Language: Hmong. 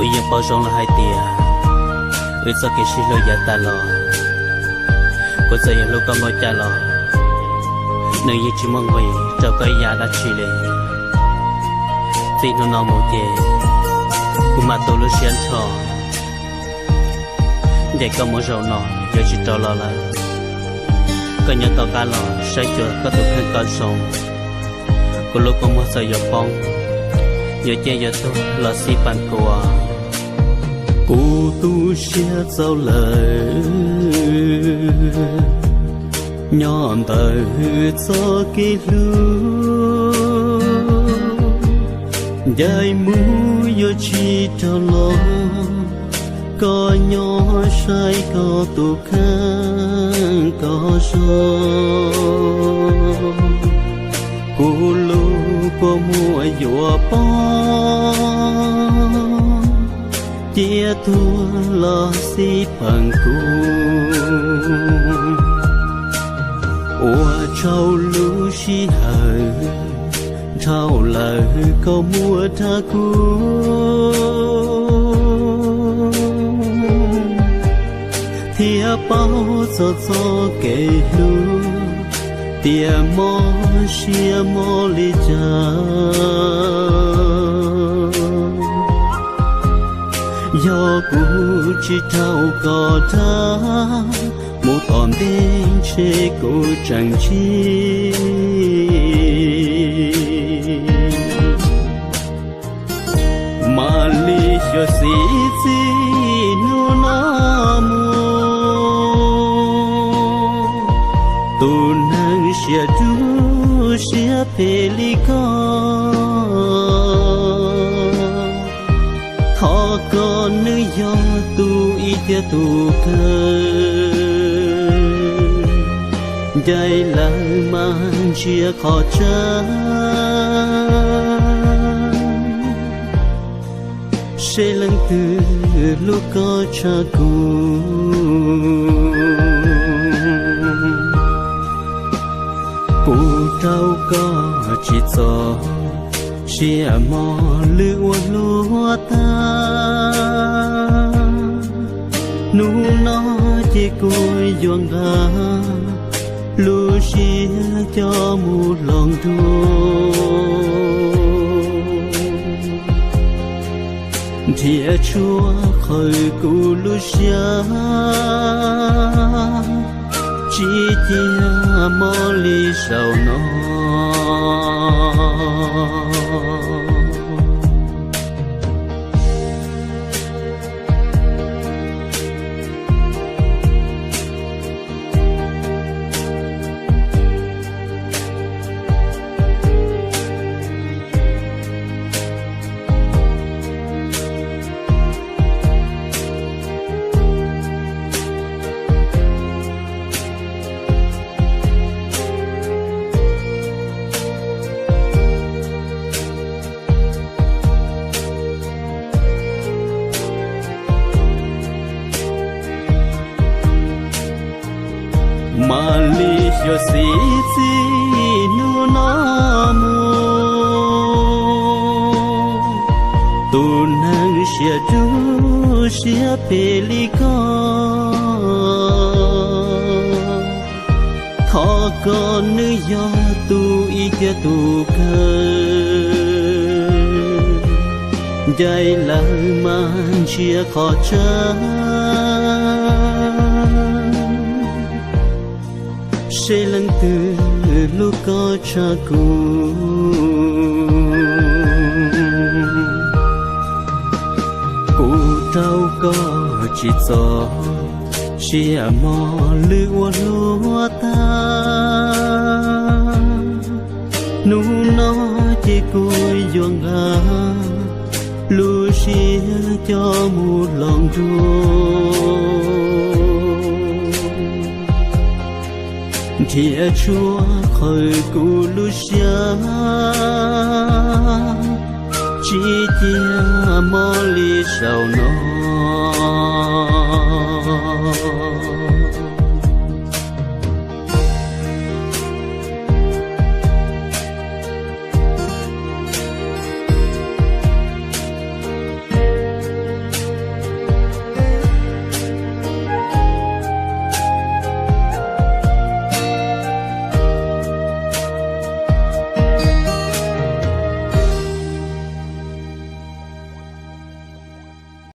Kuv yeej paub zoo lawm hais tias wb txoj kev sib hlub yav tas los, kuv txawm yuav hlub koj npaum cas los nws yeej tsis muaj nqis rau koj ib yam dab tsi li. Txij hnub no mus ces kuv mam tu lub siab nrho, ncaim koj mus zaum no yuav tsis rov los lawm. Koj nyob tom qab los saib xyuas koj tus kheej kom zoo, kuv lub kua muag txawm yuav poob, yuav ciaj yuav tuag los xij peem kuv. Kuv tu siab txaus lawm nyob ntawm txoj kev hlub, ncaim mus yuav tsis rov los, koj nyob saib koj tus kheej kom zoo, kuv lub kua muag yuav poob, ciaj tuag los xij peem kuv. Ua tsaug lub sij hawm dhau lawm koj muab rau kuv, thiab paub txog txoj kev hlub tias mob siab mob li cas. Yog kuv tsis raug koj dag, mus tom ntej ntshe kuv tseem ntsib. Mam li xyuam xim txij hnub no mus, tus neeg siab dub siab phem li koj, thov kom nws yog tus ib tiag tus kawg, ncaim lawm mas ntsia qhov tseeb, seb leej twg hlub koj tshaj kuv. Kuv rau koj tsis txog, siab mob lwm ua hluav taag. Hnub no ces kuv yuav nqa lub siab coj mus hloov dua, nrhiav tshuaj qhwv kuv lub siab, tsis cia mob li zaum no. Mam li xyuam xim txij hnub no mus, tus neeg siab dub siab phem li koj, thov kom nws yog tus ib tiag tus kawg, ncaim lawm mas ntsia qhov tseeb, seb leej twg hlub koj tshaj kuv. Kuv rau koj tsis txog, siab mob lwm ua hluav taag. Hnub no ces kuv yuav nqa lub siab coj mus hloov dua, nrhiav tshuaj qhwv kuv lub siab, tsis cia mob li zaum no.